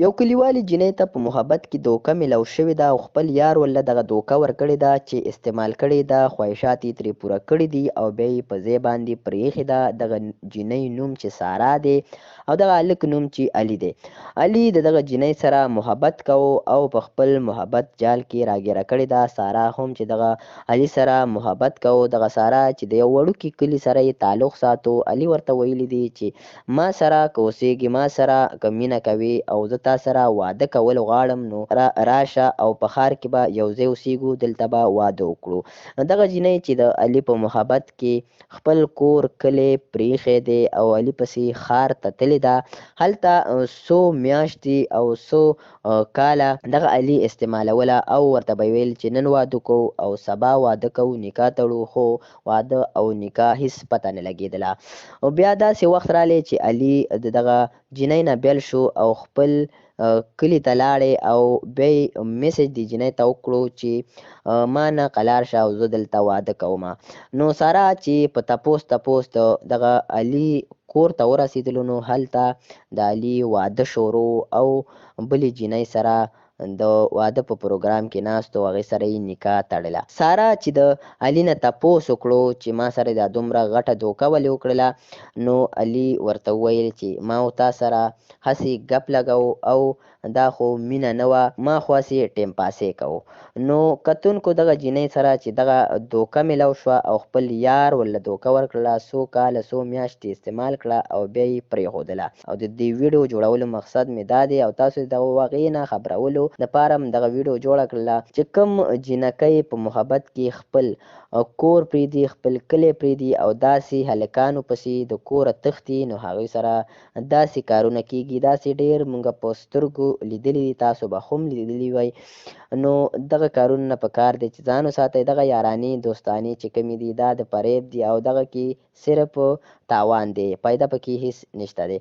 یو کلیوالي جینۍ ته په محبت کې دوکه میلاو شوې ده او خپل یار ورله دغه دوکه ورکړې ده چې استعمال کړې ده، خواهشات یې ترې پوره کړي دي او بیا یې په ځای باندې پرېښې ده. دغه جینۍ نوم چې سارا دی او دغه هلک نوم چې علي دی. علي د دغه جینۍ سره محبت کوو او په خپل محبت جال کې راګیره کړې ده. سارا هم چې دغه علي سره محبت کوو، دغه سارا چې د یو وړوکي کلي سره یې تعلق ساتو، علي ورته ویلي دي چې ما سره که اوسېږې، ما سره که مینه کوې او زه تا سره واده کول غواړم نو راشه او په ښار کې به یو ځای اوسېږو، دلته به واده وکړو. دغه جینۍ چې د علي په محبت کې خپل کور کلی پرېښی دی او علي پسې ښار ته تللې ده، هلته څو میاشتې او څو کاله دغه علي استعمالوله او ورته به یې ویل چې نن واده کوو او سبا واده کوو، نکاح تړو، خو واده او نکاح هیڅ پته نه لګېدله. او بیا داسې وخت راغلی چې علي د دغه جینۍ نه بېل شو او خپل کلي ته لاړی او بیا یې میسج دې جینۍ ته وکړو چې ما نه قلار شه او زه دلته واده کوم. نو سارا چې په تپوس تپوس د دغه علي کور ته ورسېدلو نو هلته د علي واده شروع او بلې جینۍ سره د واده په پروګرام کې ناست و، هغې سره یې نکاح تړله. سارا چې د علي نه تپوس وکړو چې ما سره دا دومره غټه دوکه ولې وکړله، نو علي ورته وویل چې ما او تا سره هسې ګپ لګوو او دا خو مینه نه وه، ما خو هسې ټایم پاسې کوو. نو کتونکو دغه جینۍ سره چې دغه دوکه میلاو شوه او خپل یار ورله دوکه ورکړله، څو کاله څو میاشتې استعمال کړه او بیا یې پرېښودله. او د دې ویډیو جوړولو مقصد مې دا دی او تاسو د دغه واقعې نه خبرولو دپاره م دغه ویډیو جوړه کړله چې کوم جینکۍ په محبت کې خپل کور پرېږدي، خپل کلی پرېږدي او داسې هلکانو پسې د کوره تښتي، نو هغوی سره داسې کارونه کېږي. داسې ډېر مونږ په سترګو لیدلي دي، تاسو به هم لیدلي وئ. نو دغه کارونه نه پکار دی چې ځان وساتئ. دغه یارانې دوستانې چې کومې دي دا د فریب دي او دغه کې صرف تاوان دی، فایده پکې هیڅ نشته دی.